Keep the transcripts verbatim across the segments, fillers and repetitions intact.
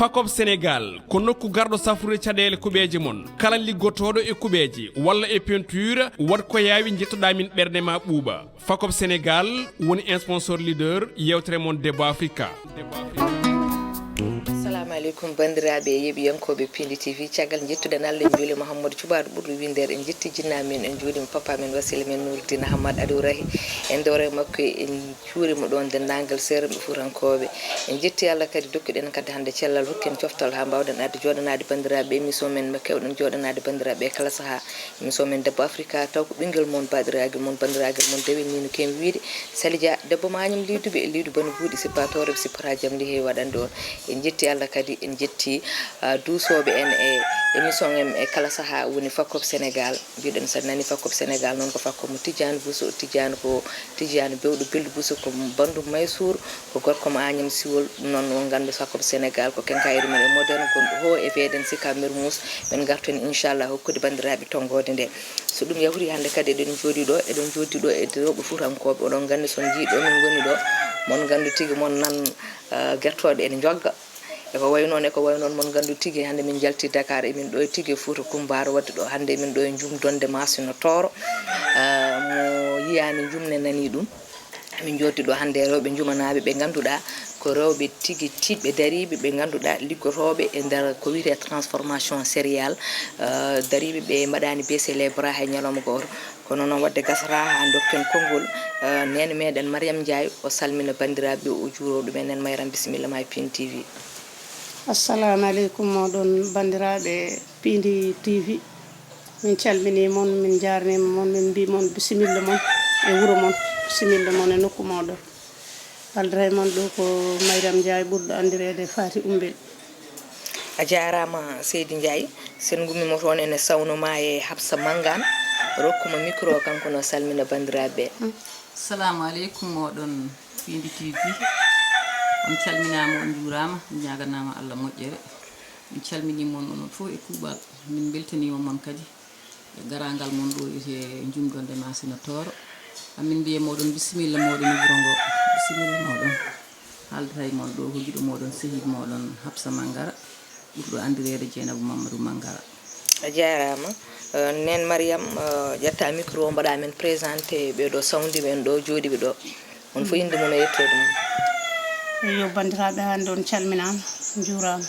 Pacob Sénégal ko nokku garɗo safrude caɗeele kuɓeeje mon. Kala liggotooɗo e kuɓeeje walla e peinture, waɗ ko yaawi njettoɗaa min ɓernde ma ɓuuɓa. Pacob Sénégal woni sponsor leader yewtere mon Debbo Africa. Assalamu aleykum banndiraaɓe yeeɓiyankooɓe Piindi T V. Caggal njettuɗen Allah en njuuli Mouhamadou Cuɓaaɗo ɓurɗo winndeer, en njetti jinna men, en njuulima papa men wasila men Nourdine Ahmad Aliou Rahi, en dewre makko en juurima ɗon denndaangal seerenɓe fuutankooɓe. En njetti Allah kadi dokkuɗen kadi hannde cellal hokki en coftal haa mbaawɗen arde jooɗanaade banndiraaɓe émission men mo keewɗen jooɗanaade banndiraaɓe e kala sahaa. Émission men Debbo Afrika taw ko ɓinngel mon baaɗiraagal mon banndiraagal mon dewe ni no keewi wiyde Sali Dia debbo mañam liwduɓe e liwdu bano buuɗi sippatoore sippata jam ndi heewi waɗande on. En njetti Allah kadi en njetti ah, duusooɓe en e émission en e kala sahaa woni Pacob Sénégal. Mbiɗen so nani Pacob Sénégal noon ko Pacob mo Tidiane Bousso. Tidiane ko Tidiane bewɗo belɗo Bousso ko banndum Maysour, ko gorko mo Agnam Siwol. Ɗum noon on nganndu Pacob Sénégal ko quincaillerie men e moderne gonɗo hoo e V D N Sicap Mermoz. Min ngartu heen inchallah hokkude banndiraaɓe tonngoode nde. So ɗum yawti hannde kadi eɗen njooɗii ɗo, eɗen njooɗii ɗo e rewɓe fuutankooɓe. Oɗon nganndi so njii ɗo min ngoni ɗo, mon nganndu tigi mon nan ah, gertooɗe ene njogga. E ko wayi noon e ko wayi noon mon nganndu tigi hannde min njalti Dakar emin ɗo e tigi e Fuuta Kumbaaru waɗde ɗo hannde emin ɗo e njum donde Masina Tooro. Ah, mo yiyaani njum ne nanii ɗum. Min njotti ɗo hannde e rewɓe njumanaaɓe ɓe ngannduɗaa ko rewɓe tigi tiiɗɓe dariiɓe ɓe ngannduɗaa liggotooɓe e nder ko wiyetee transformation céréale. Ah, dariiɓe ɓe mbaɗaani baissé les bras hay ñalawma gooto. Kono noon waɗde gasata haa dokken konngol ah, neene meɗen Mariam Ndiaye o salmina banndiraaɓe o juuro ɗumen en Mayram bisimilla ma e Piindi T V. Assalamu aleykum mooɗon banndiraaɓe Piindi T V. Min calminii mon, min njaarniima mon, min mbii mon bisimilla mon e wuro mon, bisimilla mon e nokku mooɗon. Haaldoray mon ɗo ko Mayram Ndiaye ɓurɗo anndireede Faati Umbel. A jaaraama seydi Ndiaye, senngu mi mo toon ene sawno ma e Habsa Mangane, rokku mo micro o kanko no salmina banndiraaɓe ɓe. Assalamu aleykum mooɗon Piindi T V. On calminaama, on njuuraama, on ñaaganaama Allah moƴƴere. Min calminii mon onon fof e kuuɓal. Min mbeltaniima mon kadi e garaangal mon ɗo e njumdonde Masina Tooro. Amin mbiye mooɗon bisimilla mooɗon e wuro ngo. Bisimilla mooɗon. Haaldata e mon ɗo ko giɗo mooɗon sehil mooɗon Habsa Mangara, ɓurɗo anndireede Jeenabu Mamadou Mangara. A jaaraama. Eh, Neen Mariam, eh, ƴetta micro o mbaɗa men présenté ɓeɗo sawndi men ɗo jooɗiɓe ɗo. On fof innde mum e yettoode mum. Eyo banndiraaɓe hannde on calminaama, njuuraama.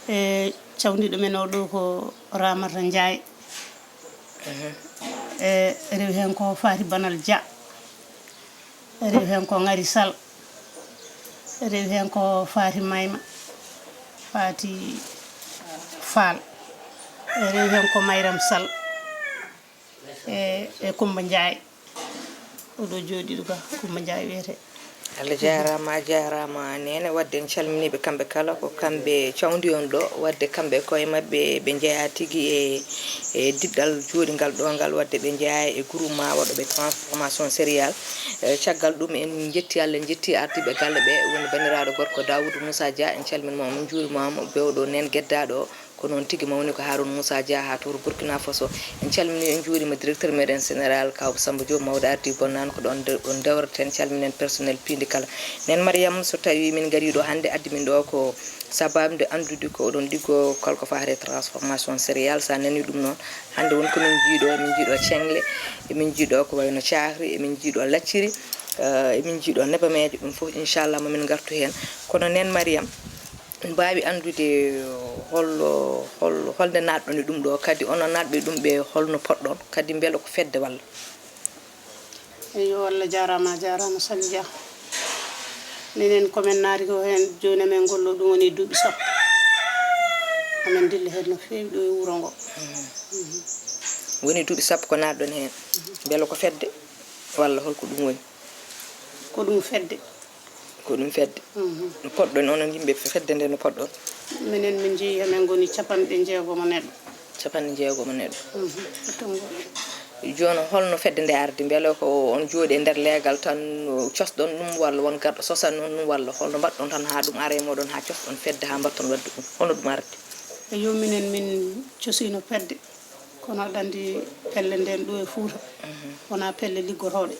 E cawndiiɗo men o ɗo ko Ramata Ndiaye. E rewi heen ko Faati Banal Dia. E rewi heen ko Ngari Sal. E rewi heen ko Faati Mayma. Faati Faal. E rewi heen ko Mayram Sal. E, e Kumba Ndiaye. Oɗo jooɗiiɗo ga Kumba Ndiaye wiyetee. Allah jaaraama, a jaaraama Neene. Waɗde en calminiiɓe kamɓe kala, ko kamɓe cawndi on ɗo. Waɗde kamɓe e koye maɓɓe ɓe njeyaa tigi e e diɗɗal jooɗingal ɗo ngal, waɗde ɓe njeyaa e groupement waɗooɓe transformation céréale. E caggal ɗum en njetti Allah, en njetti ardiiɓe galle ɓe, woni banndiraaɗo gorko Dawoudou Moussa Dia, en calmini mo, min njuurima mo, bewɗo Neen Geddaaɗo o. Ko noon tigi mawni ko Harouna Moussa Dia haa to wuro Burkina Faso. En calminii, en njuuriima directeur meɗen général Kawba Samba Diop, mawɗo ardii bonnaani ko ɗoon nde-, ɗoon ndewreten, calminen personnel piindi kala. Neen Mariam, so tawii min ngarii ɗo hannde, addi min ɗo ko sabaabu nde anndude ko oɗon liggoo kala ko faati e transformation céréale. So a nanii ɗum noon, hannde won ko min njii ɗo, emin njii ɗo ceŋle, emin njii ɗo ko wayno caakri, emin njii ɗo lacciri, eh, emin njii ɗo nebameeje, ɗum fof inchallah ma min ngartu heen. Kono Neen Mariam, mbaawi anndude holno, hol-, holnde naatɗon e ɗum ɗo, kadi onon naatɓe ɗum ɓe holno potɗon, kadi mbele ko fedde walla? Eyo, Allah jaaraama, a jaaraama Sali Dia. Minen ko min naati ko heen, jooni amin ngollo ɗum woni duuɓi sappo. Amin ndilla heen no feewi ɗo e wuro ngo. Woni duuɓi sappo ko naatɗon heen. Mbele ko fedde walla holko ɗum woni? Ko ɗum fedde. Ko ɗum fedde. No potɗon onon yimɓe fedde nde, no potɗon? Minen min njeyi, amin ngoni capanɗe jeegomo neɗɗo. Capanɗe jeegomo neɗɗo. Mhm. Tongo. Jooni holno fedde nde ardi? Mbele ko on jooɗi e nder leegal tan, cosɗon ɗum, walla won garɗo sosani on ɗum, walla holno mbaɗɗon tan haa ɗum ara e mooɗon, haa cosɗon fedde, haa mbaɗton waɗde ɗum? Holno ɗum ardi? Eyo, minen min cosino fedde, kono aɗa anndi pelle nden ɗo e Fuuta, wonaa pelle liggotooɗe.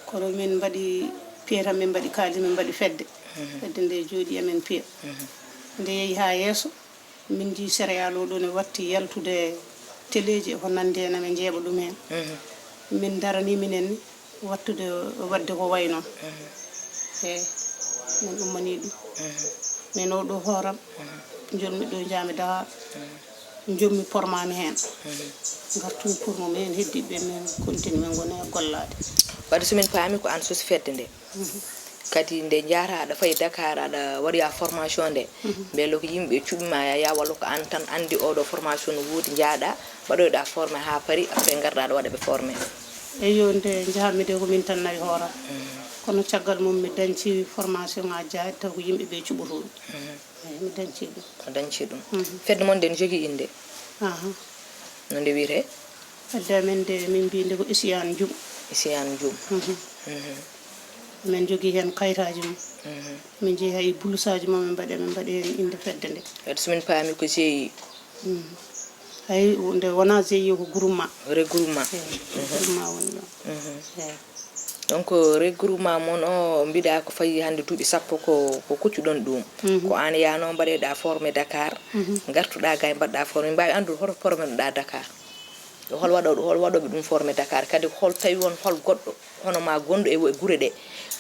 Kono min mbaɗi piya tan, min mbaɗi kaalis, min mbaɗi fedde. Fedde nde jooɗi amen piya. Nde yehi haa yeeso, min njii céréale o ɗo ne watti yaltude teleeji e ko nanndi heen, amin njeeɓa ɗum heen. Min daranii minen ni wattude, waɗde ko wayi noon. Eey, min ummanii ɗum. Min o ɗo hooram, njolmi ɗo njaami Dakar, njommi pormaami heen. Ngartumi pormaami heen, heddiiɓe ɓe min continue, min ngoni e gollaade. Wadde so min paami ko aan sosi fedde nde. Kadi nde njahata aɗa fayi Dakar, aɗa waɗoya formation nde, mbele ko yimɓe cuɓima yaya, walla ko aan tan anndi oɗo formation no woodi, njahɗa mbaɗoyɗa formé haa paari, après ngarɗa aɗa waɗa ɓe formé? Eyo, nde njahammi de ko min tan nawi hooram. Kono caggal mum mi dañci formation ngaaji jaaɗi taw ko yimɓe ɓe cuɓotoomi. Eyi, mi dañci ɗum. A dañci ɗum. Fedde mon nde ne jogii innde? Aha. No nde wiyetee? Fedde amen nde min mbiyi nde ko Isiyaan Jum. Isiyaan Jum. Min njogii heen kayitaaji mum. Min njehi hay bulusaaji mum, min mbaɗi, min mbaɗi heen innde fedde nde. Wadde so min paami ko jeyi. Hay nde wonaa jeyi, ko groupement. Regroupement. Eyi, groupement woni ɗon. Eyi. Donc regroupement mon o mbiɗa ko fayi hannde duuɓi sappo ko, ko kuccuɗon ɗum. Ko aan yaano mbaɗeɗa formé Dakar, ngartuɗa ga e mbaɗɗa formé. Min mbaawi anndude hoto formé ɗa Dakar? Hol waɗooɓe, hol waɗooɓe ɗum formé Dakar? Kadi hol tawi won hol goɗɗo hono ma gonɗo e, e gure ɗe,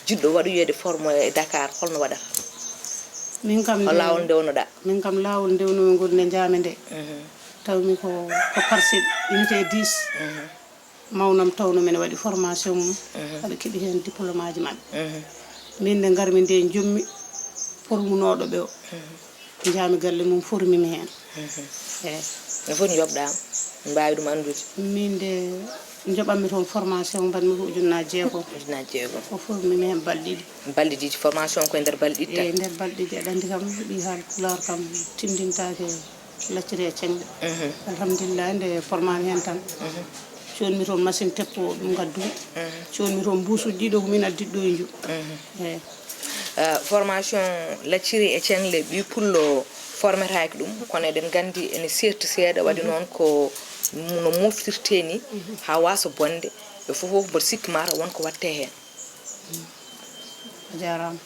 jiɗɗo waɗoyeede formé e Dakar, holno waɗata? Min kam hol nde laawol ndewnoɗa? Min kam laawol ndewnoomi ngol nde njaami nde. Tawmi ko, ko parcelle unité dix. Mawnam tawno min waɗi formation mum, aɓe keɓi heen diplôme aji maɓɓe. Min nde ngarmi nde njommi formunooɗo ɓe o, njaami galle mum, formimi heen. Eyi. No foti njoɓɗa? Min mbaawi ɗum anndude? Min nde njoɓammi toon formation, mbaɗmi ko ujunnaaji jeegom. Ujunnaaji jeegom. O formimi heen balɗe ɗiɗi. Balɗe ɗiɗi, formation ko e nder balɗe ɗiɗi tan? Eyi, nder balɗe ɗiɗi, aɗa anndi kam, ɓii haal pulaar kam timmbintaake lacciri e ceŋɗe. Alhamdulillah, nde pormaami heen tan, coodmi toon machine teppo ɗum ngaddumi. Coodmi toon mbuusuuji ɗiɗo ko min addiɗo e njum. Eyi. Eh, formation lacciri e ceŋle, ɓii pullo formetaaki ɗum, kono eɗen nganndi ene seerti seeɗa, waɗi noon ko no moftirtee ni, haa waasa bonde, ɓe fof fof mboɗo sikki mataw won ko waɗtee heen. A jaaraama.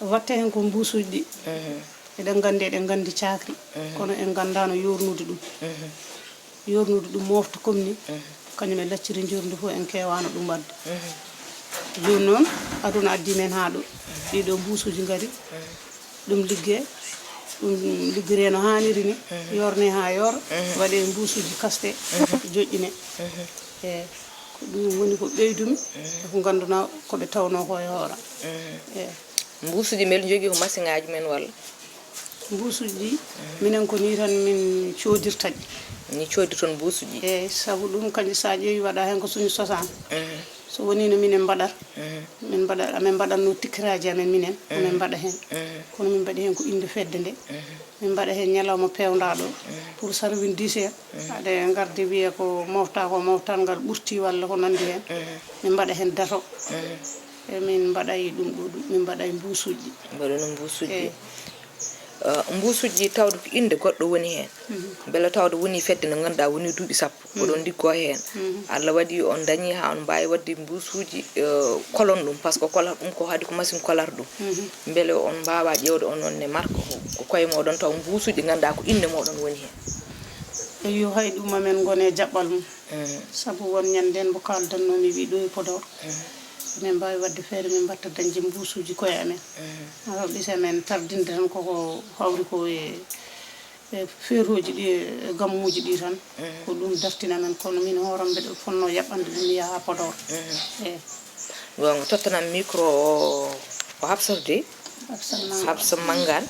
Waɗtee heen ko mbuusuuji ɗi. Eɗen nganndi, eɗen nganndi cakri, kono en nganndaano yoornude ɗum. Yoornude ɗum, moofta comme ni, kañum e lacciri njoorndi fof en keewaano ɗum waɗde. Jooni noon, aduna addi men haa ɗo. Ɗiɗo mbuusuuji ngari, ɗum liggee, ɗum liggiree no haaniri ni, yoornee haa yoora, waɗee mbuusuuji kaste, joƴƴinee. Eey, ko ɗum woni ko ɓeydumi, e ko nganndu-ɗaa ko ɓe tawnoo ko e hoora. Eey. Mbuusuuji, mbele njogii ko masiŋaaji men walla? Mbuusuuji ɗi, minen ko nii tan min coodirta ɗi. Ni coodirton mbuusuuji? Eey, sabu ɗum kañum so a ƴeewi waɗa heen ko suñu sosaani. So wonii no minen mbaɗat, min mbaɗa, amin mbaɗatnoo tikkiraaji amen minen, amin mbaɗa heen. Kono min mbaɗi heen ko innde fedde nde. Min mbaɗa heen ñalawma peewndaɗo pour sarwin dix heures. Aɗa ngardi wiye ko mofta ko moftal ngal ɓurti walla ko nanndi heen. Min mbaɗa heen dato. E min mbaɗay ɗum ɗo, ɗum min mbaɗay mbuusuuji. Mbaɗa no mbuusuuji. Eey. Eh, mbuusuuji ɗi tawde ko innde goɗɗo woni heen. Mbele tawde woni fedde nde ngannduɗaa woni duuɓi sappo. Oɗon liggoo heen. Allah waɗi on ndañi haa on mbaawi waɗde mbuusuuji, eh, kolon ɗum, par ce que kolata ɗum ko haadi ko machine kolata ɗum. Mbele on mbaawaa ƴeewde on, on ne marque ko, ko koye mooɗon taw mbuusuuji ɗi ngannduɗaa ko innde mooɗon woni heen? Eyo, hay ɗum amen ngone jaɓɓal mum. Sabu won ñannde heen mbo kaaldanno mi wi ɗo e Podor. Min mbaawi waɗde feere min mbatta dañde mbuusuuji koye amen. Awa ɓise men tardinde tan koko hawri ko e e feerooji ɗi, e gammuuji ɗi tan, ko ɗum dartina men, kono min hooram mbeɗa fotnoo yaɓɓande ɗum, mi yaha Podor. Eey. Goonga, tottanam micro o, o Hafsat de. Hafsat Mangane. Hafsat Mangane.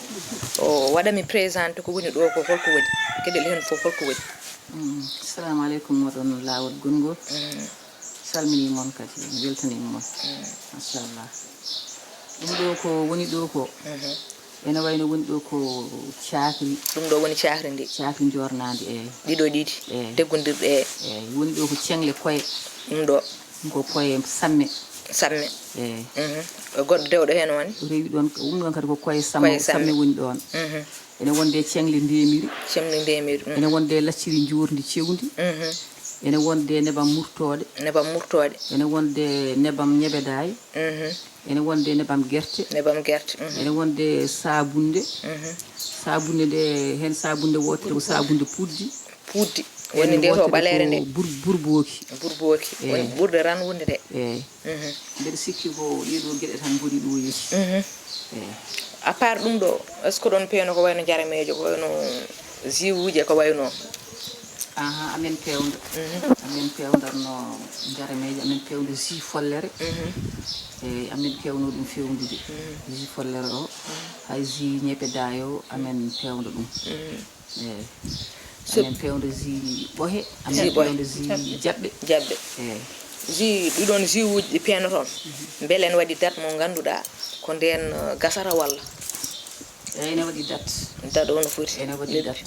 O waɗa mi présenté ko woni ɗo ko holko woni. Geɗel heen fof holko woni. Mm, assalamu aleykum, oɗon laawol gonngol. Salminii mon kadi, mi weltaniima mon. Machallah. Ɗum ɗo ko woni ɗo ko, ene wayno woni ɗo ko caakri. Ɗum ɗo woni caakri ndi? Caakri njoornaandi, eey. Ɗiɗo ɗiɗi? Eey. Teggondirɗe, eey. Eey, woni ɗo ko ceŋle koye. Ɗum ɗo? Ɗum ko koye samme. Samme? Eey. Mhm. Goɗɗo dewɗo heen woni? Rewi ɗoon, ɗum ɗoon kadi ko koye samme, koye samme, samme woni ɗoon. Mhm. Ene wonde ceŋle ndeemiri. Ceŋle ndeemiri, mm. Ene wonde lacciri njoorndi cewndi. Mhm. Ene wonde nebam murtooɗe. Nebam murtooɗe. Ene wonde nebam ñebedaay. Mhm. Ene wonde nebam gerte. Nebam gerte. Mhm. Ene wonde sabunde. Mhm. Sabunde nde, heen sabunde wootere ko sabunde puɗdi. Puɗdi. Woni nde to ɓaleere nde. Bur-, burbooki. Burbooki. Eey. Woni ɓurde ran wonde nde. Eey. Mhm. Mbeɗa sikki ko ɗee ɗoo geɗe tan ngoni ɗo yeeso. Mhm. Eey. À part ɗum ɗo, est-ce que ɗon peewno ko wayno njarameejo, ko wayno jus uji e ko wayno? Aha, amen peewnda. Mhm. Amen peewndatno njarameeje, amen peewnda jus follere. Mhm. Eey, amen peewno ɗum feewnude. Mhm. Jus follere o, mhm, hay jus ñebbe daayo, amen peewnda ɗum. Mhm. Eey. So amen peewnda jus ɓohe, amen peewnda jus jaɓɓe. Jaɓɓe. Eey. Jus, ɗiɗon jus uji ɗi peewnoton. Mhm. Mbele ene waɗi date mo ngannduɗaa ko ndeen, eh, gasata walla? Eey, ene waɗi date. Date o no foti? Ene waɗi date.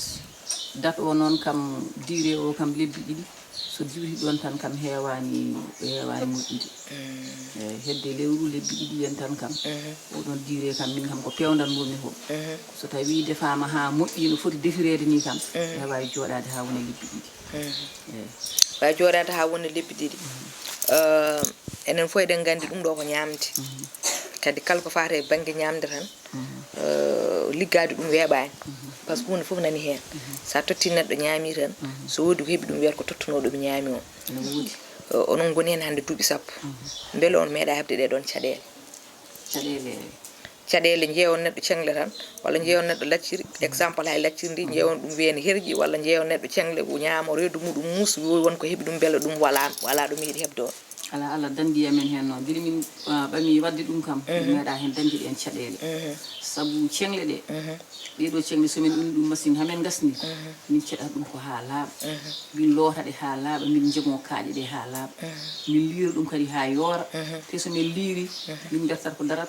Date o noon kam, durée o kam lebbi ɗiɗi. So diwti ɗoon tan kam heewaani, heewaani moƴƴude. Mm. Eey, hedde lewru, lebbi ɗiɗi en tan kam. Mhm. Oɗon durée kam min kam ko peewndatnoomi ko. Mhm. So tawii defaama haa moƴƴi no foti defireede nii kam, mhm, ene waawi jooɗaade haa wona lebbi ɗiɗi. Mhm. Eey. Waawi jooɗaade haa wona lebbi ɗiɗi. Mhm. Eh, enen fof eɗen nganndi ɗum ɗo ko ñaamde. Mhm. Kadi kala ko faati e bannge ñaamde tan, mhm, eh, liggaade ɗum weeɓaani. Mhm. Par ce que huunde fof nani heen. Mhm. So a tottii neɗɗo ñaami tan, mhm, so woodi ko heɓi ɗum wiyata ko tottunooɗo mi ñaami o. Ene woodi. Eh, onon ngoni heen hannde duuɓi sappo. Mhm. Mbele on meeɗaa heɓde ɗee ɗoon caɗeele? Caɗeele. Caɗeele, njeewon neɗɗo ceŋle tan, walla njeewon neɗɗo lacciri, mhm, exemple hay lacciri ndi, mhm, njeewon ɗum wiyani herƴi, walla njeewon neɗɗo ceŋle, o ñaama, o reedu muɗum muusi, won ko heɓi ɗum, mbele ɗum wala, wala ɗo mi yiɗi heɓde on. Alaa, Allah danndii amen heen noon. Gila min, ah, ɓami waɗde ɗum kam, min, mhm, meeɗaa heen dañde ɗeen caɗeele. Mhm. Sabu ceŋle ɗe, mhm, ɗee ɗoo ceŋle, so min unni ɗum machine, haa men ngasni, mhm, min ceɗa ɗum ko haa laaɓa. Mhm. Min loota ɗe haa laaɓa, min njemoo kaaƴe ɗe haa laaɓa. Mhm. Min liira ɗum kadi haa yoora. Mhm. Te so min liiri, mhm, min mbertata ko darap,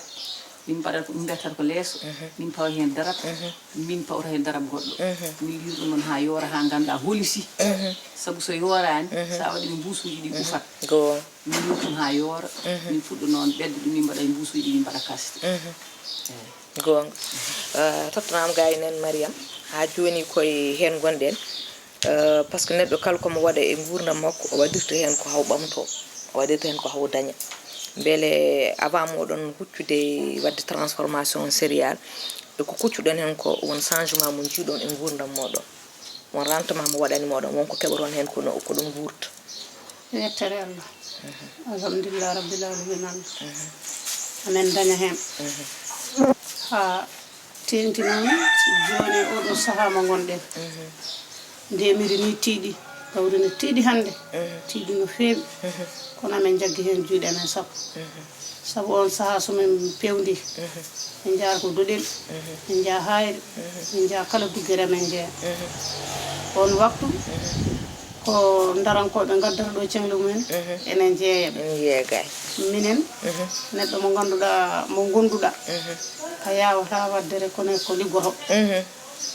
min mbaɗata ko, min mbertata ko leeso, mhm, min pawa heen darap, mhm, min pawta heen darap goɗɗo. Mhm. Min liira ɗum noon haa yoora, haa nganndaa holisi. Mhm. Sabu so yooraani, mhm, so a waɗi mbuusuuji ɗi, mhm, ufat. Goonga. Min luutum haa yoora, mhm, min puɗɗo noon ɓetde ɗum, min mbaɗa e mbuusuuji, min mbaɗa kaste. Mhm. Eey. Goonga. Eh, tottanaama gaa e neen Mariam, haa jooni koye heen ngonɗen. Eh, par ce que neɗɗo kala ko mo waɗa e nguurndam makko, o waɗirta heen ko haw ɓamtoo, o waɗirta heen ko haw daña. Mbele avant moɗon huccude waɗde transformation céréale, e ko kuccuɗon heen ko won changement mo njiiɗon e nguurndam moɗon? Won rendement mo waɗani moɗon, won ko keɓoton heen kono ko ɗum guurta? Yettere Allah. Mhm. Alhamdulillah Rabbil Alamina. Mhm. Amen daña heen. Mhm. Haa teeŋti noon jooni e oɗo sahaa mo ngonɗen. Mhm. Ndemiri ni tiiɗi, gawri no tiiɗi hannde. Mhm. Tiiɗi no feewi. Mhm. Kono amen njaggi heen juuɗe amen sappo. Mhm. Sabu oon sahaa so min peewndi, mhm, min njaha ko Doɗel, mhm, min njaha Haayre, mhm, min njaha kala duggere amen njeya. Mhm. Oon waktu, mhm, ko ndarankooɓe ngaddata ɗo ceŋle mumen, mhm, enen njeeya ɓe. Ene njeeya gaay. Minen, mhm, neɗɗo mo ngannduɗaa, mo ngonduɗaa, mhm, a yaawataa waɗde reconnaître ko liggoto. Mhm.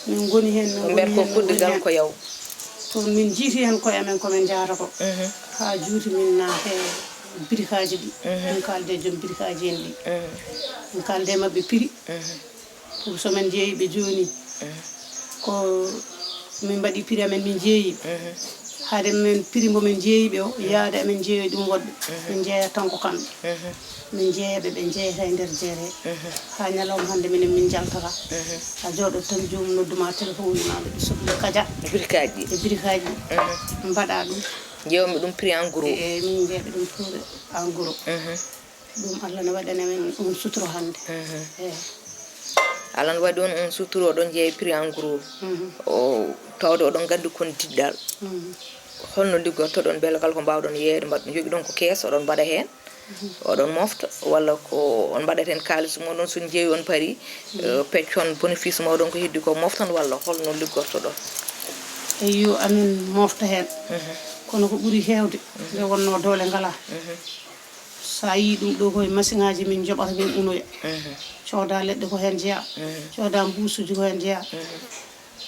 Min ngoni heen, min ngoni heen, min ngoni heen. Ko mbeer ko kuddigal ko yaw. Toon min njiiti heen koye amen ko min njahata ko. Mhm. Haa juuti min naata e birikaaji ɗi. Mhm. Min kaalde e joom birikaaji en ɗi. Mhm. Min kaalde e maɓɓe piri. Mhm. Pour so min njeeyi ɓe jooni. Mhm. Ko min mbaɗi piri amen, min njeeyi. Mhm. Hade min piri mbo min njeeyi ɓe o, mhm, yaade amen njeeya ɗum woɗɓe. Mhm. Min njeeya tan ko kamɓe. Mhm. Min njeeya ɓe, ɓe njeeyata e nder jeere. Mhm. Haa ñalawma hannde minen min njaltata. Mhm. A jooɗo tan joomum nodduma téléphone wima mbeɗa sohli kaja. Birikaaji ɗi. E birikaaji ɗi. Mhm. Mbaɗa ɗum. Njeewmi ɗum prix en gros. E, e, min njeeɓe ɗum prix en gros. Mhm. Ɗum Allah ne waɗani men ɗum suturo hannde. Mhm. Eey. Allah ne waɗi on, on suturo, oɗon jeeya prix en gros. Mhm. O, tawde oɗon nganndi kon diɗɗal. Mhm. Holno liggortoɗon mbele kala ko mbaawɗon yeeyde, mbaɗ-, njogiɗon ko kees, oɗon mbaɗa heen? Mhm. Oɗon mofta, walla ko on mbaɗat heen kaalis moɗon, so on jeeyi on paari, mhm, eh, peccon bénéfice moɗon ko heddi ko moftan, walla holno liggortoɗon? Eyyo, amin mofta heen. Mhm. Kono ko ɓuri heewde, mhm, nde wonnoo doole ngalaa. Mhm. So a yii ɗum ɗo, koye masiŋaaji min njoɓata, min unoya. Mhm. Cooda leɗɗe ko heen jeyaa. Mhm. Cooda mbuusuuji ko heen jeyaa. Mhm.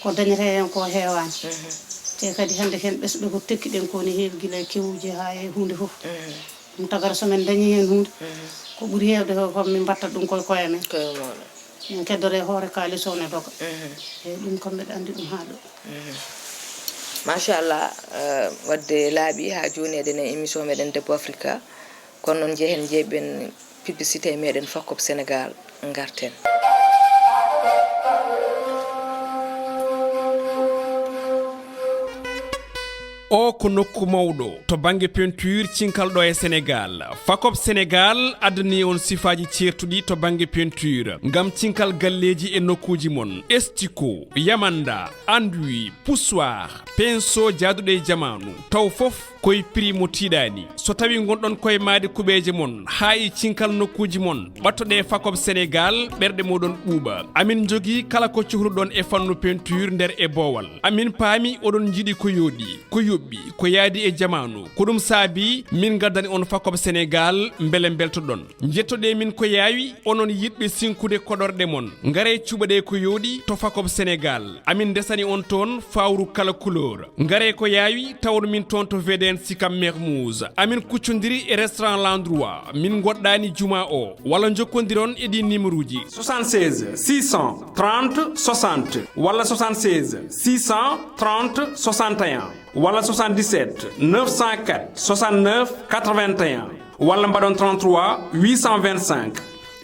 Ko dañata heen ko heewaani. Mhm. Te kadi hannde heen ɓesɓe ko tekkiɗen ko ne heewi gila e kewuuji haa e huunde fof. Mhm. Ɗum tagata so min dañii heen huunde, mhm, ko ɓuri heewde ko, ko min mbaɗta ɗum koye koye amen. Koye mooɗon. Min keddora e hoore kaalis o ne doga. Mhm. Eey, ɗum kam mbeɗa anndi ɗum haa ɗo. Mhm. Machallah, eh, wadde laaɓi haa jooni eɗen e émission meɗen Debbo Afrika. Kono noon njehen njeeɓen Publicité e meɗen Fakop Sénégal, ngarten. O ko nokku mawɗo to bannge peinture cinkal ɗo e Senegaal. Fakop Senegaal addani on sifaaji ceertuɗi to bannge peinture ngam cinkal galleeji e nokkuuji mon. Estiko, yamanda, anduwi, poussoir, pinceau jaaduɗo e jamaanu. Taw fof koye prix mo tiiɗaani. So tawii ngonɗon koye maayde kuɓeeje mon haa e cinkal nokkuuji mon, ɓattoɗee Fakop Senegaal, ɓerɗe mooɗon ɓuuɓa. Amin njogii kala ko cohluɗon e fannu peinture nder e boowal. Amin paami oɗon njiɗi ko yooɗi, ko yoɓɓi, ko yaadi e jamaanu. Ko ɗum saabi min ngaddani on Fakop Senegaal mbele mbeltoɗon. Njettoɗee min ko yaawi, onon yiɗɓe sinkude koɗorɗe mon. Ngaree cuɓaɗee ko yooɗi to Fakop Senegaal. Amin ndesani on toon fawru kala couleur. Ngaree ko yaawi, tawon min toon to V D N Sicap Mermoz. Amin kuccondiri e restaurant L'Endroit. Min ngoɗɗaani juma o. Walla njokkondiron e ɗi numéro ji. Soixante-seize six cent trente soixante walla soixante-seize six cent trente soixante et un walla soixante-dix-sept neuf cent quatre soixante-neuf quatre-vingt-un walla mbaɗon trente-trois huit cent vingt-cinq.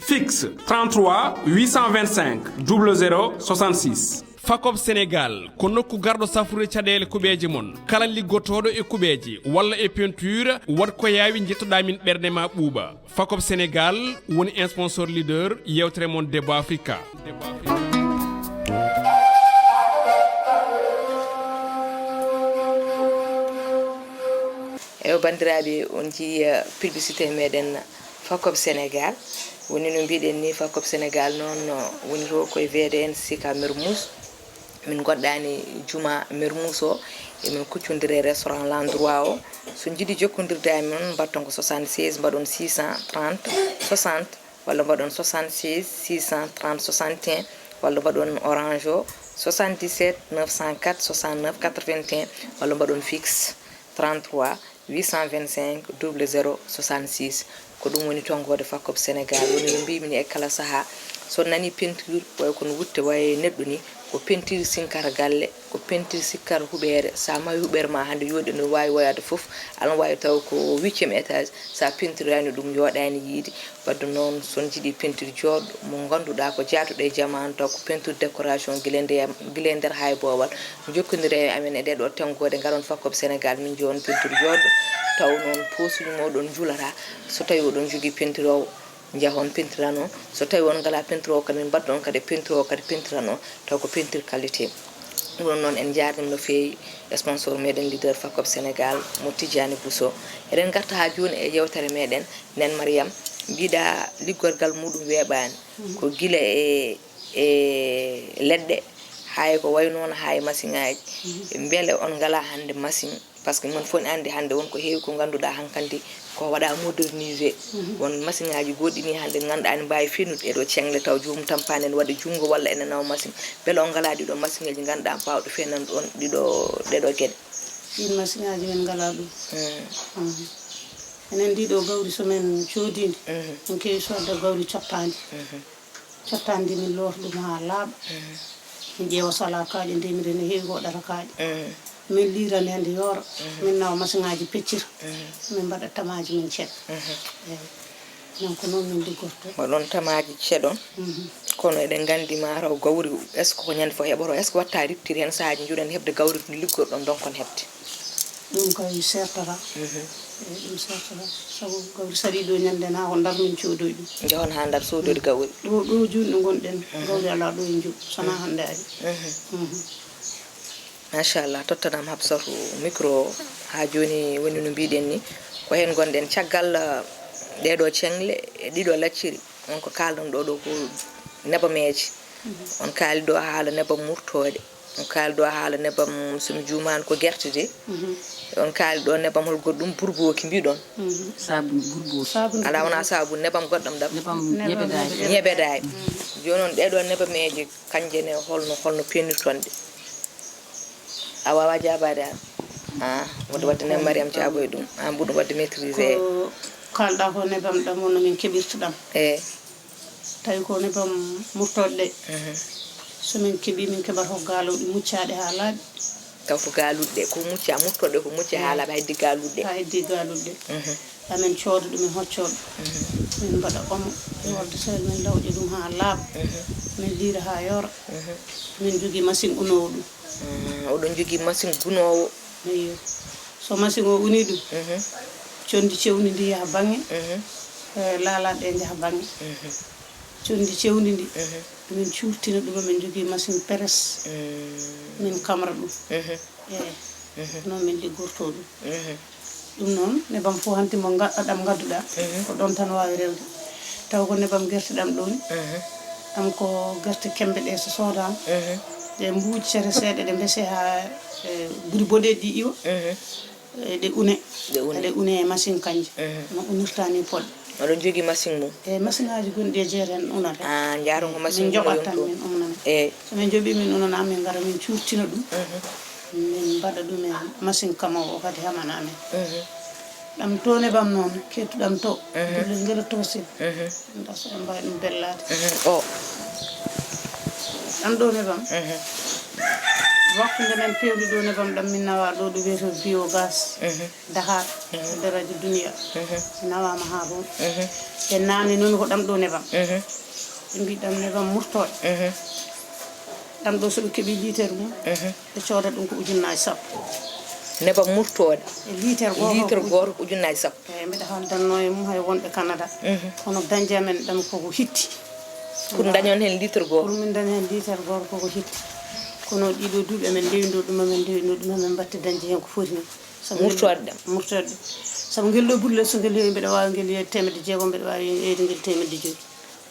Fixe trente-trois huit cent vingt-cinq zéro zéro soixante-six. Fakop Senegaal ko nokku garɗo safrude caɗeele kuɓeeje mon. Kala liggotooɗo e kuɓeeje walla e peinture, waɗ ko yaawi, njettoɗaa min, ɓerɗe ma ɓuuɓa. Fakop Senegaal woni sponsor leader yewtere mon Debbo Afrika. Eyo, banndiraaɓe, on njii, eh, publicité meɗen Fakop Senegaal. Woni no mbiɗen ni, Fakop Senegaal noon, no woni to koye V D N Sicap Mermoz. Min ngoɗɗaani juma Mermoz o, emin kuccondiri e restaurant L'Endroit o. So njiɗi jokkondirde e amen, mbaɗton ko soixante-seize, mbaɗon six cent trente soixante, walla mbaɗon soixante-seize six cent trente soixante et un, walla mbaɗon Orange o, soixante-dix-sept neuf cent quatre soixante-neuf quatre-vingt-un, walla mbaɗon fixe trente-trois huit cent vingt-cinq zéro zéro soixante-six. Ko ɗum woni tonngoode Fakop Senegaal. Woni no mbiymi ni, e kala sahaa, so on nanii peinture, way kono wutte, way neɗɗo ni, ko peinture sinkata galle, ko peinture sikkata huɓeere. So a mahi huɓeere ma hannde yooɗi, no waawi woyaade fof, aɗa waawi taw ko huitième étage, so a peinturani ɗum, yooɗaani yiide. Wadde noon, so on njiɗi peinture jooɗɗo, mo ngannduɗaa ko jaatuɗo e jamaanu, taw ko peinture décoration gila e ndeyam, gila e nder haa e boowal, njokkondire e amen e ɗeɗo tonngoode, ngaron Fakop Senegaal, min njiya on peinture jooɗɗo, taw noon posuji mooɗon njulata. So tawi oɗon njogii peinture o, njahon peinture ano. So tawi on ngalaa peinture o, kadi min mbadda on kadi peinture o, kadi peinture ano, taw ko peinture qualité. Ɗum ɗon noon, en njaarniima no feewi sponsor meɗen, leader Fakop Senegaal, mo Tidiane Bousso. Eɗen ngarta haa jooni e yewtere meɗen, Nen Mariam, mbiɗa liggorgal muɗum weeɓaani. Mhm. Ko gila e, e leɗɗe, haa e ko wayi noon, haa e masiŋaaji. Mhm. Mbele on ngalaa hannde masiŋ? Par ce que mon fof ne anndi hannde won ko heewi ko ngannduɗaa hankandi ko waɗa modernisé. Mhm. Won masiŋaaji goɗɗi ni hannde ngannduɗaa ene mbaawi fenude ɗeɗo ceŋle taw joomum tampaani ene waɗa junngo walla ene nawa masiŋ. Mbele on ngalaa ɗiɗo masiŋeeji ngannduɗaa paawɗo fenande on ɗiɗo, ɗeɗo geɗe? Ɗiin masiŋaaji min ngalaa ɗum. Mm. Mhm. Enen ɗiɗo gawri so min coodii ndi, mhm, min keewi soodde gawri cottaandi. Mhm. Cottaandi ndi min loota ɗum haa laaɓa. Mhm. Min ƴeewa so alaa kaaƴe, ndemiri ne heewi ko waɗata kaaƴe. Mhm. Min liirani hannde yoora. Mhm. Min nawa masiŋaaji peccira. Mhm. Min mbaɗa tamaaji min ceɗa. Mhm. Eeyi. Donc noon min liggorto. Mbaɗon tamaaji ceɗon. Mhm. Kono eɗen nganndi ma taw gawri, est ce que ko ñande fof heɓoto? Est ce que watta rupture heen sahaaji njoɗon heɓde gawri ndi liggorɗon donc on heɓde? Ɗum kay sertata. Mhm. Eeyi, ɗum sertata. Sabu gawri saɗi ɗo ñande na ko Ndar min coodoyi ɗum. Njahon haa Ndar soodoyde gawri. Ɗo, ɗo jooni ɗo ngonɗen, mhm, gawri alaa ɗo e njoɓ, so na, mhm, hannde ari. Mhm. Mhm. Machallah, tottanam Habsatu micro o. Haa jooni woni no mbiɗen ni. Ko heen ngonɗen caggal, eh, ɗeɗo ceŋle, e ɗiɗo lacciri. On ko kaalɗon ɗo, ɗo ko nebameeje. Mhm. On kaali ɗo haala nebam murtooɗe. On kaali ɗo haala nebam, so mi juumaani, ko gerte de. Mhm. On kaali ɗo nebam hol goɗɗum, burbooki mbiɗon. Mhm. Sabun burbooki. Sabun. Alaa, wonaa sabun, nebam goɗɗam ɗam. Nebam, nebam ñebedaay. Ñebedaay. Mhm. Jooni on ɗeɗo nebameeje, kanje ne holno, holno peenirton ɗe? A waawaa jaabaade aan? Ah, wonde wadde ne Mariam jaaboy ɗum. Aan mbuɗum wadde maîtrisé. Ko kaalɗaa ko nebam ɗam wonno min keɓirta ɗam. Eey. Tawi ko nebam murtooɗe ɗe. Mhm. So min keɓii, min keɓata ko gaaluuɗe muccaaɗe haa laaɓi. Taw ko gaaluuɗe ɗe, ko mucca, murtooɗe ko mucca haa laaɓa, heddi gaaluuɗe ɗe. Haa heddi gaaluuɗe ɗe. Mhm. Amen cooda ɗum e hoccooɓe. Min mbaɗa omo e ordinateur, min lawƴa ɗum haa laaɓa. Min liira haa yoora. Min jogii masiŋ unoowo ɗum. Mm, oɗon jogii masiŋ gunoowo. Eyyo. So masiŋ o unii ɗum, conndi cewndi ndi yaha baŋŋe, eh, laalaaɗe ɗe njaha baŋŋe. Conndi cewndi ndi, min cuurtina ɗum, min jogii masiŋ peres, min kamra ɗum. Eey. Noon min liggortoo ɗum. Ɗum noon, nebam fof hanti mo ngaɗɗa ɗam ngadduɗaa, ko ɗoon tan waawi rewde. Taw ko nebam gerte ɗam ɗoon, ɗam ko gerte kembe ɗe so soodaama, ɗe mbuuji cete seeɗa, ɗe mbese haa, eh, buri boɗeeji ɗi iwa, eh, ɗe une. Ɗe une. Ɗe une e masiŋ kanje. No unirta ni poɗɗe. Oɗon jogii masiŋ mum? E masiŋaaji gonɗi e jeere en unata. Ah, njaaron ko masiŋ min njoɓat tan, min unana. Eey. So min njoɓii, min unana, min ngara, min cuurtina ɗum. Min mbaɗa ɗum e masiŋ kamoowo o kadi hamana amen. Ɗam to nebam noon, kettuɗam to. Dulle ngela to sil. Nda so en mbawi ɗum bellaade. O. Ɗam ɗo nebam. Waktu nde men pewndi ɗo nebam ɗam min nawa ɗo, ɗo wiyetee biogas. Dakar. Daraja duniya. Nawaama haa toon. Ɓe naamni noon ko ɗam ɗo nebam. Ɓe mbi ɗam nebam murtooɗe. Ɗam ɗo so ɓe keɓi liitere mum, ɓe cooda ɗum ko ujunnaaji sappo. Nebam murtooɗe. E liitere gooto. Liitere ko gooto ko ujunnaaji sappo. Eey, mbiɗa haaldanno e mum hay wonɓe Canada. Kono dañde amen ɗam koko hitti. Pour dañon heen liitere gooto? Pour min daña heen liitere gooto koko hitti. Kono ɗiɗo duuɓi amen ndewino ɗum, amen ndewino ɗum, amen mbatti dañde heen ko foti ni. Sabu ngel murtooɗe ɗam. Murtooɗe ɗam. Sabu ngel ɗo bulle, so ngel yehi, mbeɗa waawi ngel yehi teemedde jeegom, mbeɗa waawi yeeyde ngel teemedde joyi.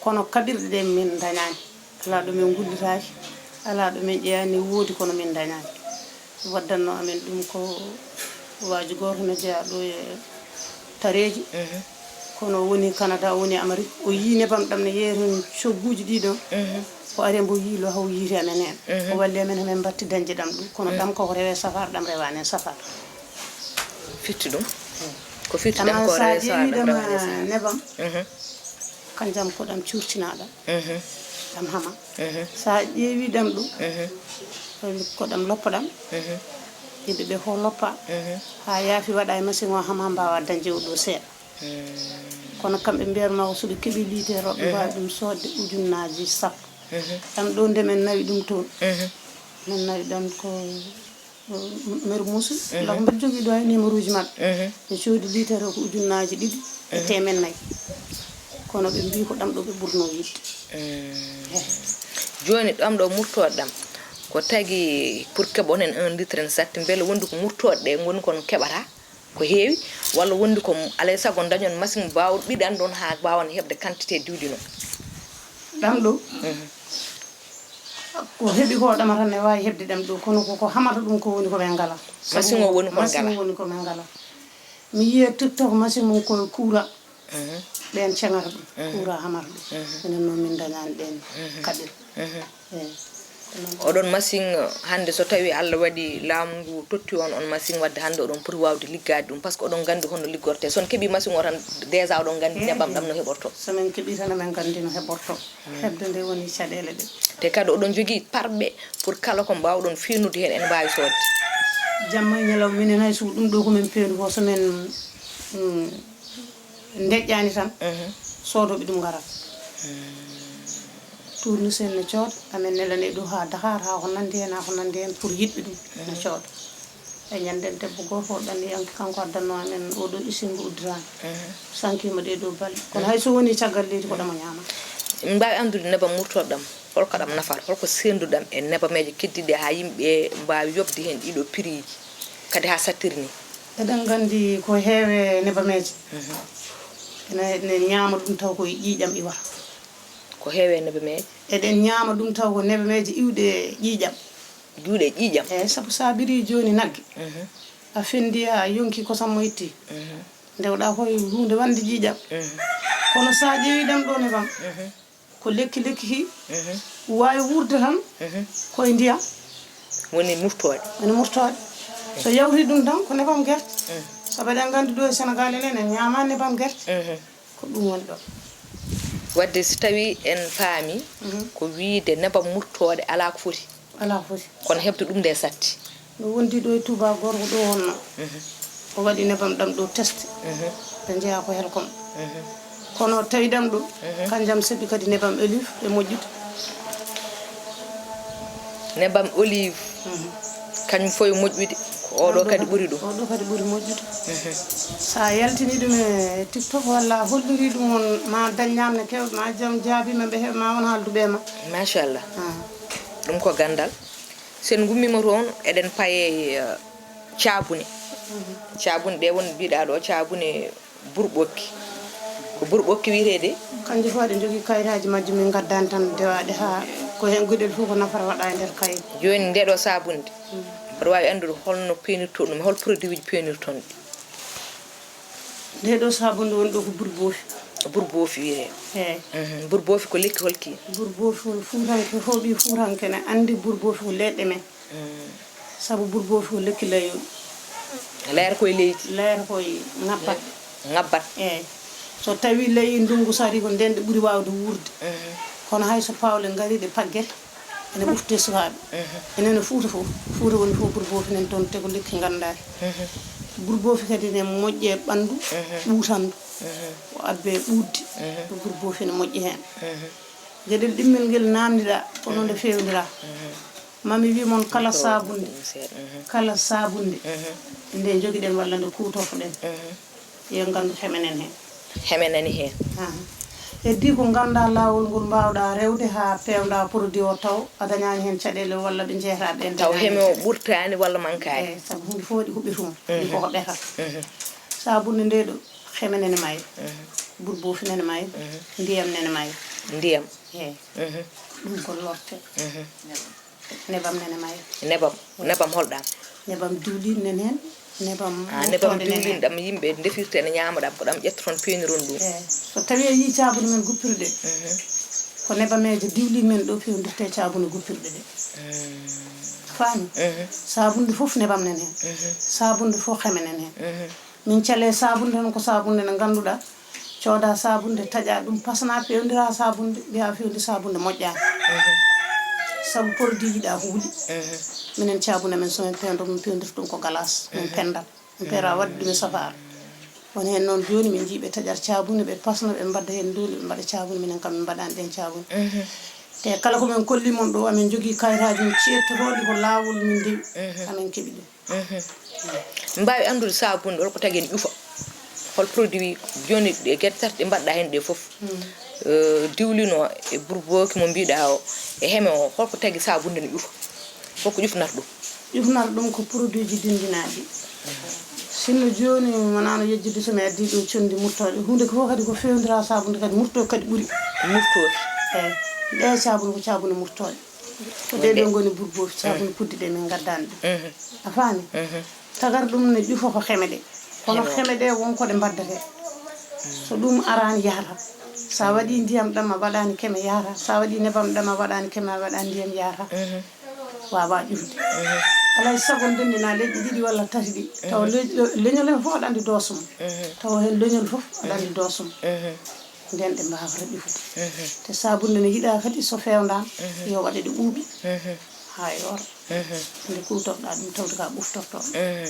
Kono kaɓirɗe ɗe min ndañaani. Alaa ɗo min ngullitaaki, alaa ɗo min ƴeyaani, woodi kono min ndañaani. Waddanno amen ɗum ko waaju gooto no jeyaa ɗo e tareeji. Kono o woni Canada, o woni Amérique, o yii nebam ɗam ne yeeya toon cogguuji ɗiɗo. O ari mbo yii lo haw yiiti amen heen. O walli amen, amen mbatti dañde ɗam ɗum. Kono ɗam koko rewee safaara, ɗam rewaani heen safaara. Firti ɗum? Ko firti ɗam ko rewee safaara, ɗam rewaani heen safaara. Nebam, kanjam ko ɗam cuurtinaaɗam. Ɗam hama. So a ƴeewi ɗam ɗum, ko ɗam loppa ɗam. Yimɓe ɓe fof loppa. Haa yaafi waɗa e masiŋ o hama, mbaawa dañde o ɗo seeɗa. Kono kamɓe mbiyatma ko so ɓe keɓi liitere o, ɓe mbaawi ɗum soodde ujunnaaji sappo. Ɗam ɗo nde men nawi ɗum toon, men nawi ɗam ko Mermoz, ndax mbeɗa jogii ɗo e numéro uji maɓɓe. Ɓe coodi liitere o ko ujunnaaji ɗiɗi e teemen nayi. Kono ɓe mbii ko ɗam ɗo ɓe ɓurnoo yiɗde. Eey. Jooni ɗam ɗo murtooɗe ɗam, ko tagi pour keɓon heen un litre en satti, mbele wondi ko murtooɗe ɗe ngoni kon keɓata ko heewi, walla wondi ko alay sago dañon masiŋ baawɗo ɓiɗan ɗon haa mbaawan heɓde quantité diwdi noon? Ɗam ɗo, ko heɓi ko ɗama tan ne waawi heɓde ɗam ɗo, kono ko, ko hamata ɗum ko woni ko men ngalaa. Masiŋ o woni ko men ngalaa. Masiŋ o woni ko men ngalaa. Mi yiya TikTok masiŋ mum ko courant. Ɓeen ceŋata ɗum, courant hamata ɗum. Minen noon min ndañaani ɗeen kaɓirɗe. Eey. Oɗon masiŋ, hannde so tawii Allah waɗi laamu ngu totti on, on masiŋ waɗde hannde oɗon poti waawde liggaade ɗum, par ce que oɗon nganndi honno liggortee. So on keɓii masiŋ o tan, déjà oɗon nganndi nebam ɗam no heɓortoo. So min keɓii tan, amin nganndi no heɓortoo. Heɓde nde woni caɗeele ɗe. Te kadi oɗon jogii parɓe pour kala ko mbaawɗon feewnude heen, ene mbaawi soodde. Jamma e ñalawma, minen hay so ɗum ɗo ko min peewni ko, so min, mm, ndeƴƴaani tan, soodooɓe ɗum ngarat. Tournesol ne cooda, amin nelane ɗum haa Dakar, haa ko nanndi heen, haa ko nanndi heen, pour yiɗɓe ɗum ne cooda. E ñannden debbo gooto o ɗanniyanke, kanko addanno amen oɗo usine mbo uddiraani. Sankiima ɗee ɗoo balɗe. Kono hay so wonii caggal leydi, ko ɗam o ñaamata. Min mbaawi anndude nebam murtooɗo ɗam, holko ɗam nafata, holko sennduɗam e nebameeje keddiiɗe haa yimɓe mbaawi yoɓde heen ɗiɗo piriiji, kadi haa sattiri ni? Eɗen nganndi ko heewe nebameeje. Ene, ene ñaama ɗum taw ko e ƴiiƴam iwata. Ko heewe nebameeje? Eɗen ñaama ɗum taw ko nebameeje iwɗe ƴiiƴam. Iwɗe ƴiiƴam? Eey, sabu so a ɓirii jooni nagge, a fenndii, a yonkii kosam mo itti, ndewɗaa ko e huunde wonde ƴiiƴam. Kono so a ƴeewii ɗam ɗo nebam, ko lekki, lekki ki waawi wuurde tan ko e ndiyam. Woni murtooɗe. Woni murtooɗe. So yawtii ɗum tan ko nebam gerte. Sabu eɗen nganndi ɗo e Senegaal enen en ñaamaani nebam gerte. Ko ɗum woni ɗo. Waɗde so tawii en paamii, ko wiyde nebam murtooɗe alaa ko foti. Alaa ko foti. Kono heɓde ɗum nde satti. No wondi ɗo e Touba, gorko ɗo wonno. O waɗi nebam ɗam ɗo test. Ɓe njeyaa ko helkom. Kono tawi ɗam ɗum, kanjam seɓi kadi nebam olive e moƴƴude. Nebam olive, kañum fof e moƴƴude, ko oɗo kadi ɓuri ɗum. Oɗo kadi ɓuri moƴƴude. So a yaltini ɗum e TikTok walla a holliri ɗum on, ma dañ ñaamne kewɗe, ma jam jaabiima ɓe heɓ ma on haaldu ɓe ma. Machallah. Ɗum ko ganndal. So en ngummiima toon, eɗen paye eh, caabune. Caabune ɗe won mbiɗa ɗo, caabune burɓokki. Ko burɓokki wiyetee de? Kanji fof aɗa jogii kayraaji majji, min ngaddaani tan dewaaɗe haa ko heen guɗel fof ko nafata waɗa e nder kayri. Jooni nde ɗo saabunde, mboɗo waawi anndude holno peenirto ɗum, hol produit uji peenirton ɗi? Nde ɗo saabunde woni ɗo ko burɓoofi. Burɓoofi wiyetee. Eey. Burɓoofi ko lekki holki? Burɓoofi woni fuutanke fof, ɓii fuutanke ne anndi burɓoofi ko leɗɗe men. Sabu burbo fof lekki layoɗi. Layata koye leydi. Layata koye ŋabbat. Ŋabbat. Eyi. So tawi layi ndungu sari ko nden ɗe ɓuri wawde wuurde. Kono hay so pawle ngari ɗe pagget ene ɓufte sukaɓe. Enene Fuuta fof. Fuuta woni fof burbofi nen toon te ko lekki ngandaki. Burbofi kadi ne moƴƴe ɓandu ɓuutandu. O abbe ɓuddi. Burbofi ne moƴƴi hen. Geɗel ɗimmel ngel namdiɗa kono nde fewndira. Mami wi mon kala sabunde, kala sabunde nde jogiɗen walla nde kutortoɗen, yo ngandu hemenen hen. Hemenani hen. Heddi ko ganda lawol ngol mbawɗa rewde ha pewda produit o taw a dañani hen caɗele walla ɓe jeeyata ɓen. Taw heme o ɓurtani walla mankani. Eyi, sabu hunde fof waɗi huɓɓi tuma. Ɗi koko ɓeta. Sabunde nde ɗo hemenene mayre. Burbofi nene mayre. Ndiyam nene mayre. Ndiyam. Eyi. Ɗum ko lorte. Nebam nene mayre. Nebam. Nebam holɗam? Nebam diwlin nen heen. Nebam ah, nebam diwlin ɗam yimɓe ndefirta ene ñaama ɗam, ko ɗam ƴettoton peeniron ɗum. Eyi. So tawi a yii caabune men guppirɗe, ko nebameeje diwlin men ɗo fewndirte caabune guppirɗe ɗe. Faami? Sabunde fof nebam nen heen. Sabunde fof heme nen heen. Min cale sabunde tan ko sabunde nde ngannduɗaa cooda sabunde taƴa ɗum pasna fewndira sabunde mbiya fewndi sabunde moƴƴani. Sabu produit yiɗa huuli. Minen cabuna men somin pendo min pewndira ɗum ko galas min pendat min pera wadde ɗum e safara. Woni hen noon joni min jiiɓe taƴat cabune ɓe pasna ɓe mbadda hen nduli ɓe mbaɗa cabune minen kam min mbaɗani ɗen cabune. Te kala ko min kolli mon ɗo amin jogii kayitaaji min ceettotoɗi ko laawol min ndewi amin keɓi ɗum. Min mbaawi anndude saabunde holko tagi ene ƴufa, hol produit jooni ɗe gerte tati ɗe mbaɗɗa heen ɗe fof, diwlin o e burbooki mo mbiɗa o e heme o, holko tagi saabunde ene ƴufa, holko ƴufnata ɗum? Ƴufnata ɗum ko produit ji dindinaɗi. Sinno jooni wonano yejjidde somi addi ɗo condi murtoɗe hunde ko fof kadi ko fewndira saabunde kadi murto kadi ɓuri. Murtoɗe. Eyi. Ɗe saabunde ko saabunde murtoɗe. Ko ɗe ɗo ngoni burbofi saabunde puddi ɗe min ngaddani ɗum. A faami? Tagar ɗum ne ƴufa ko heme ɗe. Kono heme ɗe won ko ɗe mbaddate. So ɗum arani yahata. Sa waɗi ndiyam ɗam a waɗani keme yahata. Sa waɗi nebam ɗam a waɗani keme a waɗani ndiyam yahata. Wawa ƴufde. Alay sago ndendina leƴƴi ɗiɗi walla tati ɗi. Tawa leñol hen fof aɗa andi doosum. Tawa hen leñol fof aɗa andi doosum. Nden ɗe mbawata ƴufude. Te sabunde ne yiɗa kadi so fewndama yo waɗe ɗe ɓuuɓi ha yoora. Nde kutorɗa ɗum tawde ka ɓuftorto. Eyi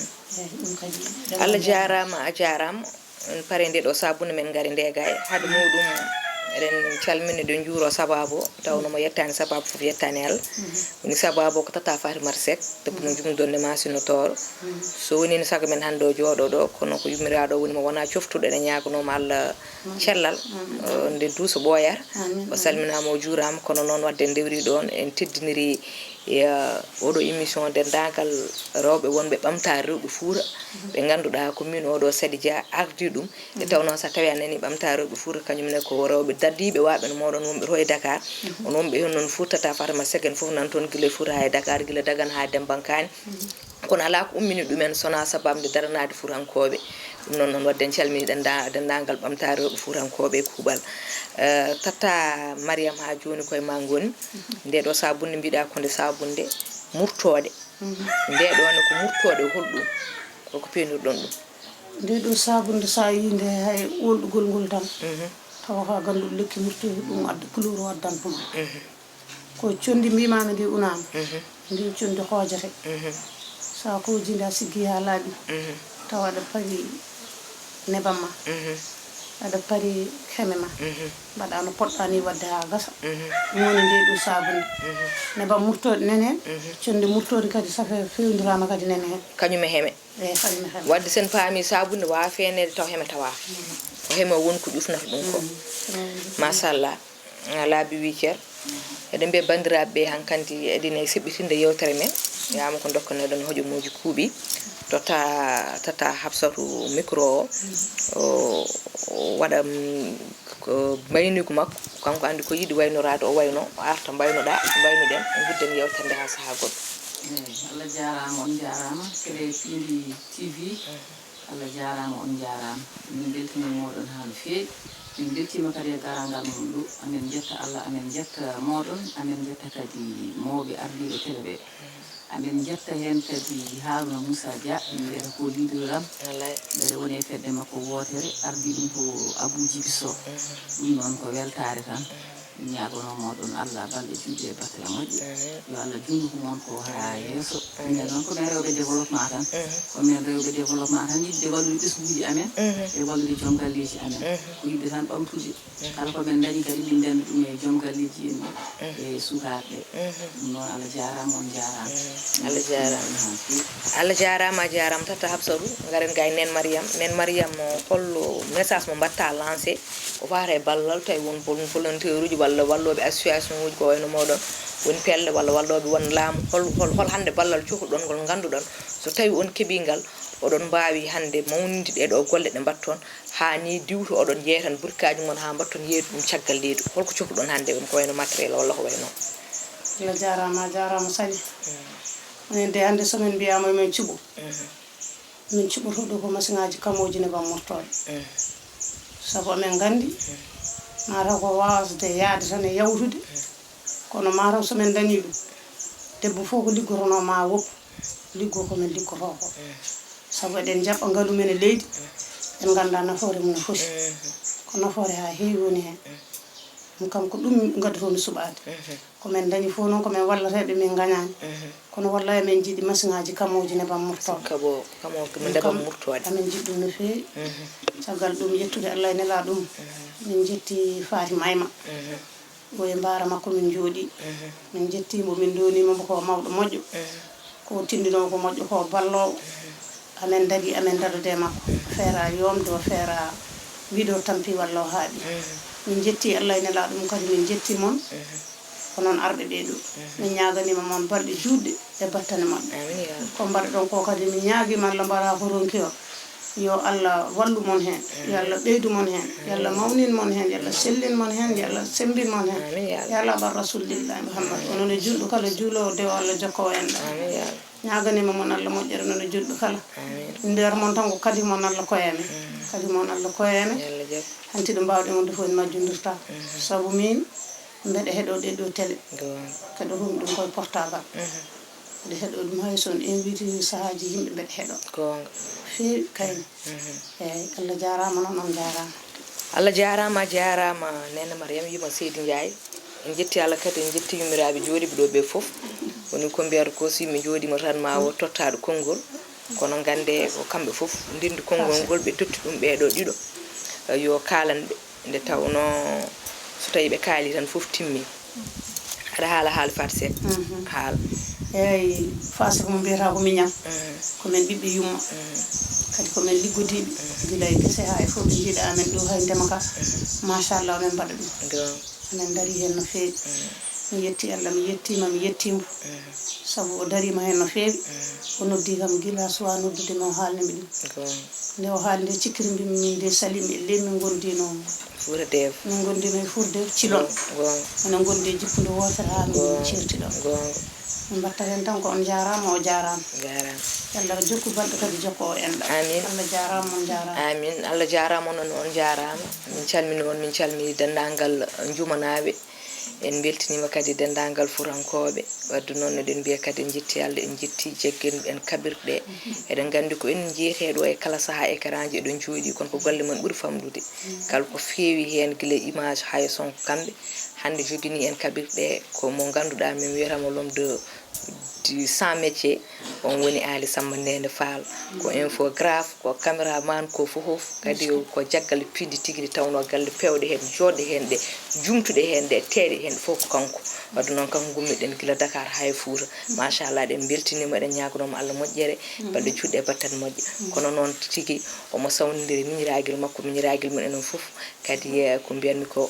ɗum kadi. Allah jarama a jarama. En pare nde ɗo sabunde men ngari ndegay hade muɗum. Eɗen calmina eɗen juuro sababu o tawno mo yettani sababu foof yettani Allah. Woni sababu o ko tata fatimata sek. Debbo mo jumdonde ma sinnotooro. So woni no sago men hannde o jooɗo ɗo kono ko yummiraɗo woni mo wona coftuɗo eɗen ñaganoma Allah cellal. Nde duuso ɓooyata. O salminama o juurama kono noon wadde en ndewri ɗon en teddiniri e oɗo émission denndaangal rewɓe wonɓe ɓamtaare rewɓe fuuta ɓe ngannduɗaa ko min oɗo Sady Dia ardi ɗum. Nde tawnoo so tawii a nanii ɓamtaare rewɓe fuuta kañum ne ko rewɓe dardiiɓe waaɓe no mooɗon wonɓe to e Dakar. On wonɓe heen noon fuuta tata fatimata sek en fof nan toon gila e fuuta haa e Dakar gila dagana haa dembankaani. Kono alaa ko ummini ɗumen so wonaa sabaabu nde daranaade fuutankooɓe. Ɗum noon noon wadde en calmini ɗennda denndaangal ɓamtaare rewɓe fuutankooɓe e kuuɓal. Tata Mariam haa jooni koye ma ngoni. Nde ɗo sabunde mbiɗa ko nde sabunde murtooɗe. Nde ɗo ne ko murtooɗe holɗum? Holko peenirɗon ɗum? Nde ɗo sabunde sa yi nde hay wolɗugol ngol tan. Tawa ka ganduɗo lekki murtooɗe ɗum adda couleur o addantuma. Ko condi mbimami ndi unama. Ndin condi hoojete. Sa kooji ndi a siggi ha laaɓi. Tawa aɗa pawi Nebam ma. Mhm. Aɗa pari heme ma. Mhm. Mbaɗa no poɗɗa ni waɗde haa gasa. Mhm. Ɗum woni nde ɗum sabunde. Mhm. Nebam murtoɗi nen heen. Mhm. Conndi murtoɗi kadi safe fewndiraama kadi nen heen. Kañum e heme. Eeyi, kañum e heme. Waɗde sen paami sabunde waawa feeneede taw heme tawaa. Mhm. Ko heme o woni ko ƴufnata ɗum ko. Mhm. Machallah. Laabi wii cer. Eɗen mbiya banndiraaɓe ɓe hankandi eɗen e seɓɓitinde yewtere men. Yaama ko ndokkanoɗen hojomuuji kuuɓi. Totta, tata Habsatu micro o, o waɗa, mm, ko mbaynigu makko. Kanko anndi ko yiɗi waynoraade, o wayno, o arta mbaynoɗa, mbaynoɗen, ngudden yewtere nde haa sahaa goɗɗo. Eeyi, Allah jaaraama, on jaaraama. Kede Piindi T V. Allah jaaraama, on njaaraama. Min mbeltanii mooɗon haa no feewi. Min mbeltiima kadi e garaangal mon ɗo. Amin njetta Allah, amin njetta mooɗon, amin njetta kadi mawɓe ardiiɓe tele ɓe. Amin njetta heen kadi Haaruna Muusa Dia, min mbiyata ko leader am. Wallay. Mbeɗa woni e fedde makko wootere, ardii ɗum ko Abuu Jibi Sow. Mhm. Ɗum noon ko weltaare tan. Mhm. Ñaagono mooɗon Allah balɗe juutɗe e battane moƴƴe. Amin. Yo Allah junndu ko mon ko haa yeeso. Amin. Minen noon ko men rewɓe développement tan. Mhm. Ko men rewɓe développement tan, yiɗde wallude ɓesnguuji amen, mhm, e wallude joom galleeji amen. Mhm. Ko yiɗde tan ɓamtude. Mhm. Kala ko men ndañi kadi min ndañi ɗum e joom galleeji en, mhm, e sukaaɓe. Mhm. Ɗum noon Allah jaaraama, on njaaraama. Mhm. Allah jaaraama. Allah jaaraama, a jaaraama. Tata Habsatu, ngaren ga e Nen Mariyam. Nen Mariyam, hollo message mo mbaɗta lancé? Ko faati e ballal, tawi won vol-, volontaire uji walla wallooɓe association uji ko wayno mooɗon, woni pelle walla wallooɓe won laamu, hol, hol, hol hannde ballal cohluɗon ngol ngannduɗon so tawi on keɓii ngal, oɗon mbaawi hannde mawninde ɗee ɗoo golle ɗe mbaɗton, haa nii diwto oɗon njeeya tan burkaaji mon haa mbaɗton yeeyde ɗum caggal leydi. Hol ko cohluɗon hannde on ko wayno matériel walla ko wayno? Allah jaaraama, a jaaraama Saly. Mm. Minen de hannde so min mbiyaama min cuɓo. Mhm. Min cuɓotoo ɗo ko masiŋaaji kamooji nebam murtooɗe. Mm. Sabu amin nganndi, mm, mataw ko waasde yahde tan e yawtude, mm, kono mataw so min ndañii ɗum, debbo fof ko liggotonoo ma woppu, liggoo ko min liggotoo ko. Mm. Sabu eɗen njaɓɓa ngalu men e leydi, mm, en nganndaa nafoore mum foti. Mm. Ko nafoore haa heewi woni heen. Mm. Ɗum kam ko ɗum ngaddotonoo suɓaade. Mhm. Ko men ndañi fof noon, ko men wallateeɓe, min ngañaani. Mhm. Kono wallahi, amin njiɗi masiŋaaji kamooji nebam murtooɗe. Kabo, kamo ko ɗum nebam kam murtooɗe. Amin njiɗi ɗum no feewi. Mhm. Caggal ɗum, yettude Allah e nelaaɗo mum. Mhm. Min njetti Faati Mayma. Mhm. O e mbaara makko min njooɗii. Mhm. Min njettii mo, min ndoonii mo, ko mawɗo moƴƴo. Mhm. Ko tindinoowo ko moƴƴo, ko balloowo. Mhm. Amen darii, amen darode e makko. Feera yoomde o, feera wiɗo tampi walla o haaɓi. Mhm. Min njettii Allah e nelaaɗo mum kadi, min njettii mon. Mhm. Ko noon arɓe ɓee ɗo. Mhm. Min ñaaganiima mon balɗe juutɗe e battane moƴƴe. Amiin, yaa Rabbi. Ko mbaɗa ɗon ko kadi, min ñaagiima Allah mbaɗa ko ronki o. Yo Allah wallu mon heen. Yo Allah ɓeydu mon heen. Yo Allah mawnin mon heen. Yo Allah sellin mon heen. Yo Allah semmbin mon heen. Amiin, yaa Rabbi. Yo Allah bar Rasulillahi Muhammad. Onon e julɗo kala juuloowo, dewo Allah jokkoowo en ɗam. Amiin, yaa Rabbi. Ñaaganiima mon Allah moƴƴere noon e julɓe kala. Amiin. Nder mon tan ko kadi mon Allah koye amen. Mm. Kadi mon Allah koye amen. Yo Allah jaɓ. Hanti ɗo mbaawɗen wonde fof en majjondirta. Mhm. Sabu min, mbeɗa heɗoo ɗee ɗoo télé. Goonga. Kadi ɗum, ɗum koye portable. Mhm. Mbeɗa heɗoo ɗum hay so on invite sahaaji yimɓe mbeɗa heɗoo. Goonga. Feewi kayne. Mhm. Eeyi, Allah jaaraama noon, on jaaraama. Allah jaaraama, a jaaraama, Neene Mariam, yuma Seydi Ndiaye. En njetti Allah kadi, en njetti yummiraaɓe jooɗiiɓe ɗo ɓe fof. Woni ko mbiyata ko, si mi jooɗiima tan ma o tottaaɗo konngol. Kono nganndee ko kamɓe fof ndenndi konngol ngol, ɓe totti ɗum ɓee ɗoo ɗiɗo. Eh, yo kaalan ɓe. Nde tawnoo so tawii ɓe kaalii tan fof timmii. Aɗa haala haala Faty Seck. Mhm. Haala. Eeyi, Faty Seck mo mbiyata ko miñam. Mhm. Ko men ɓiɓɓe yumma. Mhm. Kadi ko men liggodiiɓe. Mhm. Gila e gese haa e fof ɓe njiiɗa amen ɗo hay ndema ka. Mhm. Machallah, men mbaɗa ɗum. Goonga. Amen ndarii heen no feewi. Mhm. Mi yettii Allah, mi yettiima, mi yettii mo. Mhm. Sabu o dariima heen no feewi. Mhm. O noddii kam gila suwaa noddude mi, o haalni mi ɗum. Goonga. Nde o haali nde, cikkiri mbimi min nde Salim e ley min ngondino. Fuuta Deew. Min ngondino e Fuuta Deew, Cilol. Goonga. Enen ngondi e jikkunde wootere haa min ceerti ɗo. Goonga. Min mbatta heen tan ko on njaaraama, o jaaraama. Jaaraama. Yo Allah jokku balɗe kadi jokko o enɗam. Amiin. Allah jaaraama, on njaaraama. Amiin. Allah jaaraama, onon on njaaraama. Min calmini on, min calmini denndaangal Njumanaaɓe. En mbeltiniima kadi denndaangal Fuutankooɓe. Wadde noon, eɗen mbiya kadi en njettii Allah, en njettii jaggenɗo en kaɓirɗe. Eɗen nganndi ko en njiyetee ɗo e kala sahaa écran ji, eɗen njooɗii, kono ko golle mon ɓuri famɗude. Kala ko feewi heen, gila e image haa e son, ko kamɓe. Hannde joginii en kaɓirɗe, ko mo ngannduɗaa, min wiyata mo l'homme de Di cent métier, on woni Ali Samba Ndende Fall. Ko infographe, ko caméraman, ko fofof. Kadi ko jaggal piindi tigi, nde tawnoo galle peewɗe heen, jooɗɗe heen, ɗe jumtuɗe heen, ɗe teeɗe heen, fof ko kanko. Wadde noon, kanko ngummiɗen gila Dakar haa e Fuuta. Machallah, eɗen mbeltiniima, eɗen ñaaganoo mo Allah moƴƴere, balɗe juutɗe e battane moƴƴe. Kono noon tigi, omo sawnindiri miñiraagel makko, miñiraagel mum enen fof. Kadi, eh, ko mbiyanmi ko,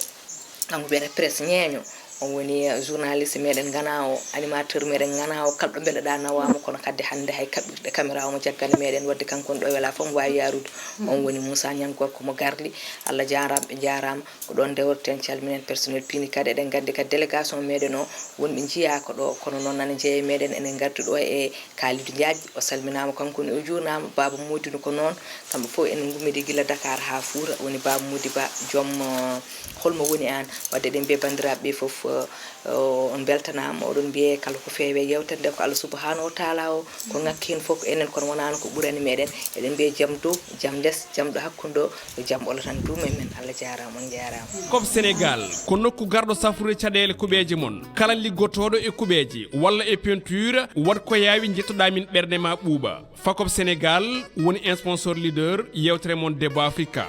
kanko wiyata Presse Ñeeño. On woni, eh, journaliste meɗen Ngana o, animateur meɗen Ngana o, kala ɗo mbeleɗaa nawaama, kono kadi hannde hay kaɓirɗe caméra omo jaggani meɗen, wadde kanko on ɗo wela fof mo waawi yaarude. On woni Moussa Niang, gorko mo Garli. Allah jaaraama, ɓe njaaraama. Ko ɗoon ndewreten, calminen personnel piindi kadi. Eɗen nganndi kadi délégation meɗen o, wonɓe njiyaaka ɗo, kono noon nana jeeya e meɗen, enen ngardi ɗo e Kalidou Diagne, o salminaama kanko ne, o juurnaama. Baaba Moodi no ko noon, kamɓe fof enen ngummidi gila Dakar haa Fuuta, woni Baaba Moodi Ba, joom, eh, holmo woni aan? Wadde eɗen mbiya banndiraaɓe ɓe fof, eh, eh, on mbeltanaama, oɗon mbiye kala ko feewi e yeewtere nde ko Allah subhanahu wa taala o, ko ŋakki heen fof ko enen, kono wonaano ko ɓurani meɗen. Eɗen mbiya jam dow, jam les, jam ɗo hakkunde ɗo, yo jam olo tan duum e men. Allah jaaraama, on njaaraama. Coop Sénégal ko nokku garɗo safrude caɗeele kuɓeeje mon. Kala liggotooɗo e kuɓeeje walla e peinture, waɗ ko yaawi, njettoɗaa min ɓernde ma ɓuuɓa. Facop Sénégal woni sponsor leader yewtere mon Debbo Africa.